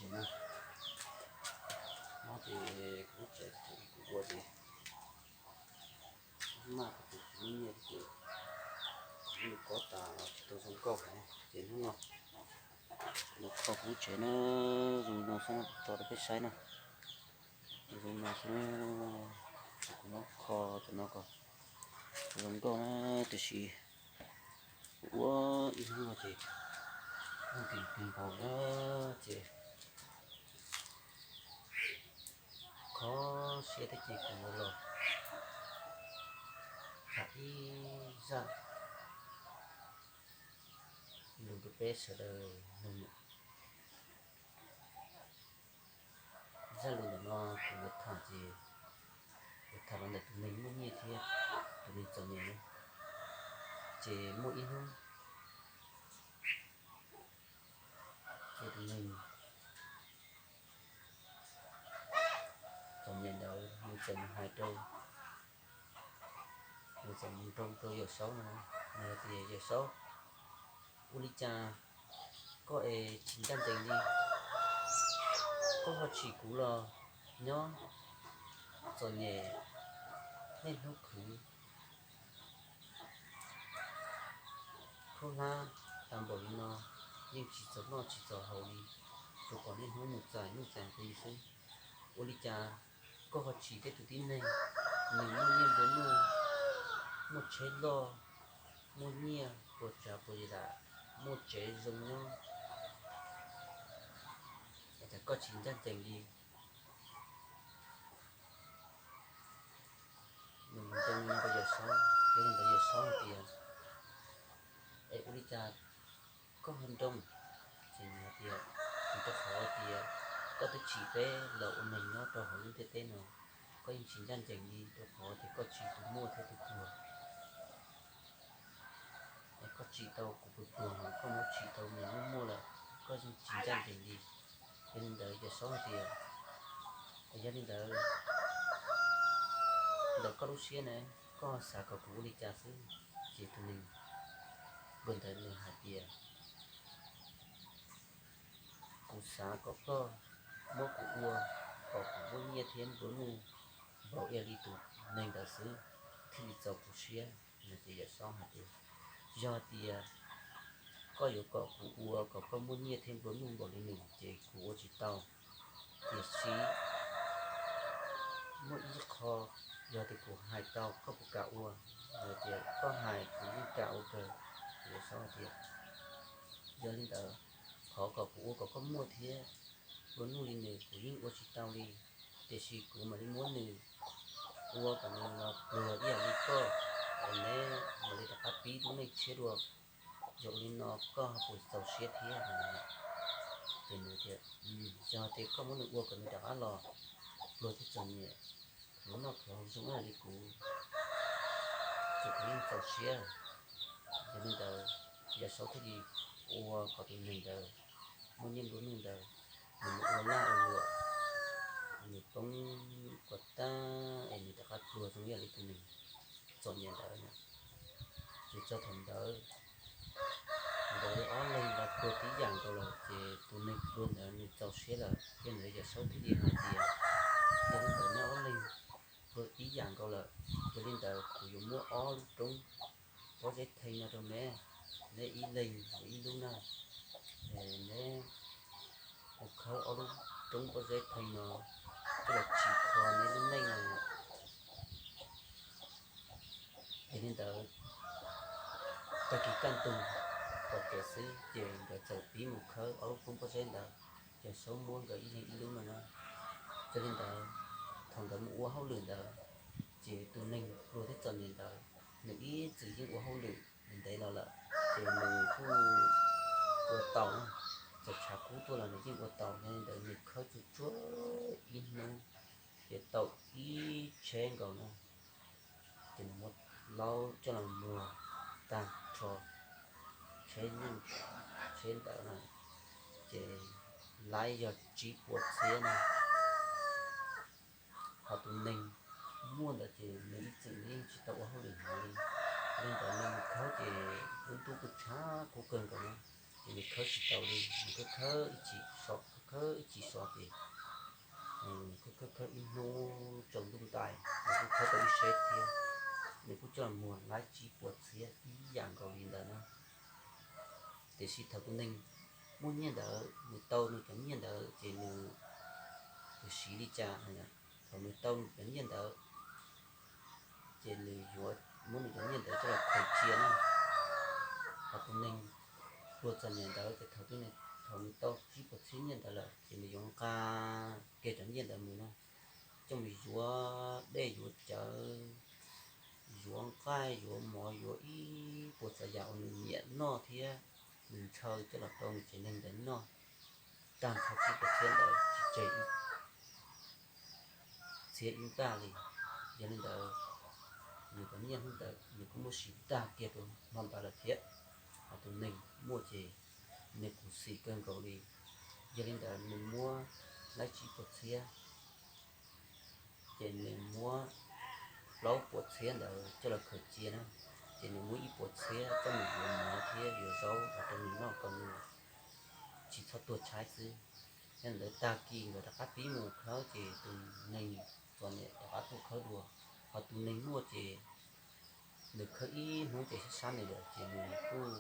Ces no, no ces kuv lub tsev kuv ua ces maj kuv tus tsis muaj nyiaj ces kuv mus kov tas los tsis tau zoo nkauj heev ces hnub no kuv mus kho kuv lub tsev na, zoo no xwb no, kuv tso rau peb saib na. Zoo no xwb, kuv muab kho cov no kom zoo nkauj na, tiam sis kuv ua ib hnub no ces ua kis kis nkaus na, ces kho siab thiab ces kuv yuav los tham ib zaj lus rau peb sawv daws mloog. Zaj lus ntawm no kuv yuav tham ces yuav tham los ntawm tus neeg muaj nyiaj thiab tus neeg txom nyem na. Ces muaj ib hnub ces tus neeg txom nyem ntawd nws txawm mus hais rau, nws txawm mus nroo rau Yawm Saub no, nws hais tias, Yawm Saub, ua li cas koj es tsis ncaj ncees li? Koj ho tsim kuv los nyob txom nyem niaj hnub khwv khaub hlab tas npaum li no, yeej tsis txaus noj tsis txaus haus li, tsuas kom niaj hnub mus txais nuj txais nqi xwb. Ua li cas koj ho tsim peb tus tib neeg, nws muaj nyiaj nplua nuj, muaj tsheb loj, muaj nyiaj puas tsav puas yam, muaj tsev zoo nyob, es cas koj tsis ncaj ncees li? Nws mus nroo no rau Yawm Saub, yog li ntawd Yawm Saub hais tias, Es ua li cas koj ho nroo? Ces nws hais tias, Vim rau qhov tias koj twb tsim peb los ua neeg nyob rau hauv lub ntiaj teb no, koj yeej tsis ncaj ncees li, rau qhov tias koj tsim tus muaj thiab tus pluag. Es koj tsim tau kuv tus pluag mas koj muab tsim tau nws muaj muaj lawm, koj yeej tsis ncaj ncees li. Yog li ntawd Yawm Saub hais tias, Yog li ntawd, ntawm koj lub siab ne, koj xav kom kuv ua li cas xwb? Ces tus neeg pluag ntawd nws hais tias, Kuv xav kom koj muab kuv ua kom kuv muaj nyiaj thiab nplua nuj npaum ib yam li tus neeg ntawd xwb thiaj li txaus kuv siab. No ces Yawm Saub hais tias, Yog tias koj yuav kom kuv ua kom koj muaj nyiaj thiab nplua nuj npaum li nws ces kuv ua tsis tau. Tiam sis muaj ib qho, yog tias kuv hais tau koj puas kam ua? Nws tias, Koj hais kuv yeej kam ua kawg. Yawm Saub hais tias, Yog li ntawd, qhov kom kuv ua kom koj muaj thiab nplua nuj li nws kuv yeej ua tsis tau li, tiam sis kuv mam li muab nws ua kom nws los pluag ib yam li koj, es neb mam li rov qab pib lub neej tshiab dua. Yog ua li no koj ho puas txaus siab thiab? Ces nws tias, Yog tias koj muab nws ua kom nws rov qab los pluag thiab txom nyem, pluag noj pluag haus zoo ib yam li kuv, ces kuv yeej txaus siab. Yog li ntawd, Yawm Saub thiaj li ua kom tus neeg ntawd muaj nyiaj nplua nuj ntawd, nws mus ua laj ua luam, nws poob kom tag es nws rov qab pluag zoo ib yam li tus neeg txom nyem ntawd na. Ces txog thaum ntawd, nkawd ob leeg los pluag tib yam nkaus lawm, ces tus neeg pluag ntawd nws txaus siab lawm. Yog li ntawd Yawm Saub thiaj li hais tias, Yog li ntawd neb ob leeg pluag tib yam nkaus lawm, yog li ntawd kuv yuav muab ob lub roob pob zeb thee no rau neb, neb ib leeg ua ib lub na. Neb mus khawb ob lub roob pob zeb thee no coj los tsim kho neb lub neej no. Yog li ntawd, tag kis kaj ntug pom kev xwb ces nkawd txawm pib mus khawb ob lub roob pob zeb ntawd, Yawm Saub muab nkawd ib leeg ib lub no na. Yog li ntawd, thaum nkawd mus ua hauj lwm ntawd, ces tus neeg pluag thiab txom nyem ntawd nws ib txwm yeej ua hauj lwm ntev los lawm, ces nws kuj ua tau na, txawm tshav kub tuaj los nws yeej ua tau. Yog li ntawd nws khawb tsuag tsuag ib hnub ces tau ib tsheb nkaus na. Ces nws muab laub coj los muag tag nrho tsheb nyuj tsheb ntawd na, ces laib yog tsib puas txhiab na. Ho tus neeg muaj ntawd ces nws ib txwm nws yeej tsis tau ua hauj lwm hnav li. Yog li ntawd nws mus khawb ces lub ntuj kuj tshav kub kawg nkaus na, ces nws khawb tsis tau li, nws khawb khawb ib chim so, khawb khawb ib chim so ces khawb khawb khawb ib hnub tsaus ntuj ntais nws kuj khawb tau ib seb thiab, nws kuj coj los muag laib tsib puas txhiab ib yam nkaus li ntawd na. Tiam sis thaum tus neeg muaj nyiaj ntawd nws tau nws cov nyiaj ntawd ces nws, nws siv li cas? Thaum nws tau nws cov nyiaj ntawd ces nws yuav muab nws cov nyiaj ntawd coj los khaws cia na. Ho tus neeg pluag txom nyem ntawd ces thaum, thaum nws tau tsib puas txhiab nyiaj ntawd lawm ces nws yuav nqa kiag cov nyiaj ntawd mus na, coj mus yuav dej yuav cawv, yuav nqaij yuav mov, yuav ib puas tsav yam uas nws nyiam noj thiab nws ntshaw coj los rau nws tsev neeg ntawd noj. Tag nrho tsib puas txhiab ntawd tsis tseg ib txhiab ib ntaj li. Yog li ntawd, nws cov nyiaj hnub ntawd nws kuj muab siv tag kiag rau hmo ntawd lawm thiab. Ho tus neeg muaj ces nws khuv xim kawg nkaus li. Yog li ntawd nws muab laib tsib puas txhiab ces nws muab plaub puas txhiab ntawd coj los khaws cia na, ces nws muab ib puas txhiab coj mus yuav mov thiab yuav zaub los rau nws noj kom nws tsis txhob tuag tshaib xwb. Yog li ntawd tag kis nkawd rov qab pib mus khawb ces tus neeg txom nyem rov qab tuaj khawb dua. Ho tus neeg muaj ces nws khawb ib hnub ces sab sab nws lawm ces nws kuj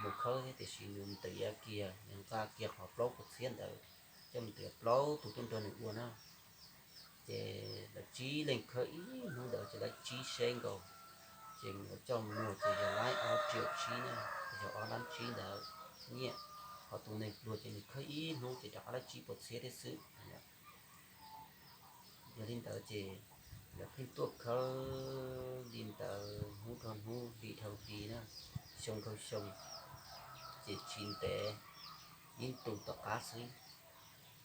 mus khawb thiab, tiam sis nws ntiav kiag, nws nqa kiag qhov plaub puas txhiab ntawd coj mus ntiav plaub tus tuaj nrog nws ua na. Ces lawv tsib leeg khawb ib hnub ntawd ces laib tsib seb nkaus, ces mus coj muag ces yog laib ob triệu tsib na, yog ob lab tsib ntawd nyiaj. Ho tus neeg pluag ces nws khawb ib hnub ces rov qab laib tsib puas txhiab thiab xwb. Yog li ntawd ces lawv pheej tuaj khawb li ntawd hnub dhau hnub, hli dhau hli na, xyoo dhau xyoo, ces tsis ntev ib ntus tom qab xwb,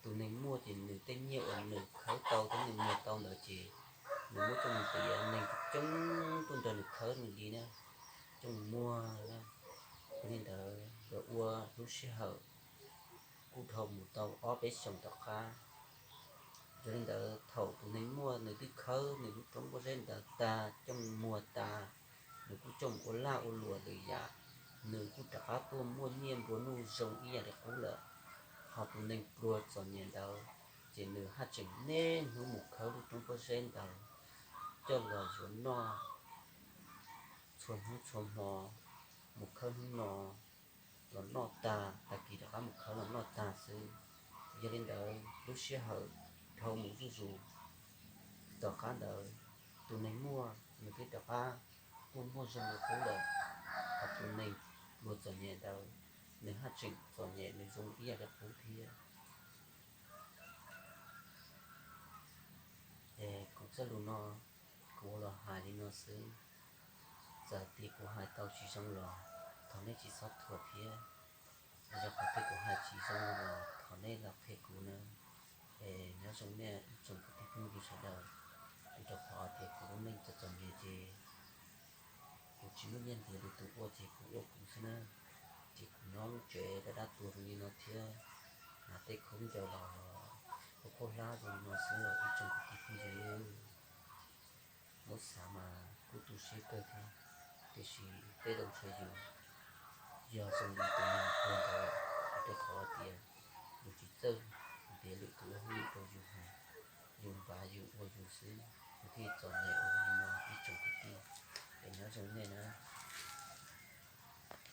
tus neeg muaj ces nws tej nyiaj uas nws khawb tau thiab nws muag tau ntawd ces nws muab coj mus ntiav neeg coob tuaj nrog nws khawb nws li na, coj mus muag na. Yog li ntawd nkawd ua lub sij hawm kuj dhau mus tau ob peb xyoos tom qab. Yog li ntawd thaum tus neeg muaj nws twb khawb nws lub roob pob zeb ntawd tag coj mus muag tas, nws kuj coj mus ua laj ua luam lwm yam, nws kuj rov qab tuaj muaj nyiaj nplua nuj zoo ib yam li qub lawm. Ho tus neeg pluag txom nyem ntawd ces nws haj tseem niaj hnub mus khawb lub roob pob zeb ntawd coj los yuav noj txhua hnub txhua hmo, mus khawb hnub no los noj tag, tag kis rov qab mus khawb los noj tag xwb. Yog li ntawd lub sij hawm dhau mus zuj zus, tom qab ntawd tus neeg muaj nws twb rov qab tuaj muaj zoo li qub lawm, ho tus neeg pluag txom nyem ntawd nws haj tseem txom nyem nws zoo ib yam li qub thiab. Es kuv txoj lus no kuv los hais li no xwb. Txawm tias kuv hais tau tsis zoo los thov nej tsis txhob thuam thiab. Yog qhov twg kuv hais tsis zoo los thov nej los qhia kuv na. Es nyob zoo nej ib tsoom kwv tij phooj ywg sawv daws, vim rau qhov tias kuv lub neej txom txom nyem ces kuv tsis muaj nyiaj ntiav li tus ua ces kuv ua kuv xwb na. Ces kuv nyob lub tsev dab dab tuag zoo li no thiab, hnav tej khaub ncaws los khaub hlab zoo li no xwb ib tsoom kwv tij phooj ywg. Muab xav mas kuj tu siab kawg thiab, tiam sis tej zaum ntshai yus yog zoo li tus neeg pluag ntawd, vim rau qhov tias yus tsis txawj ntiav lwm tus ua hauj lwm rau yus, yus npav yus ua yus xwb.